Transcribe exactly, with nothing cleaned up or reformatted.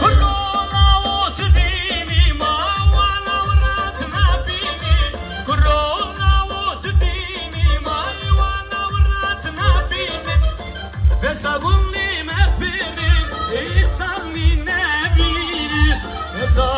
Kurona û tu dînî ma wana wrat nabînî. Kurona û tu dînî ma wana wrat nabînî. Vesa gulî me pêrî, îsanî nebînî. Vesa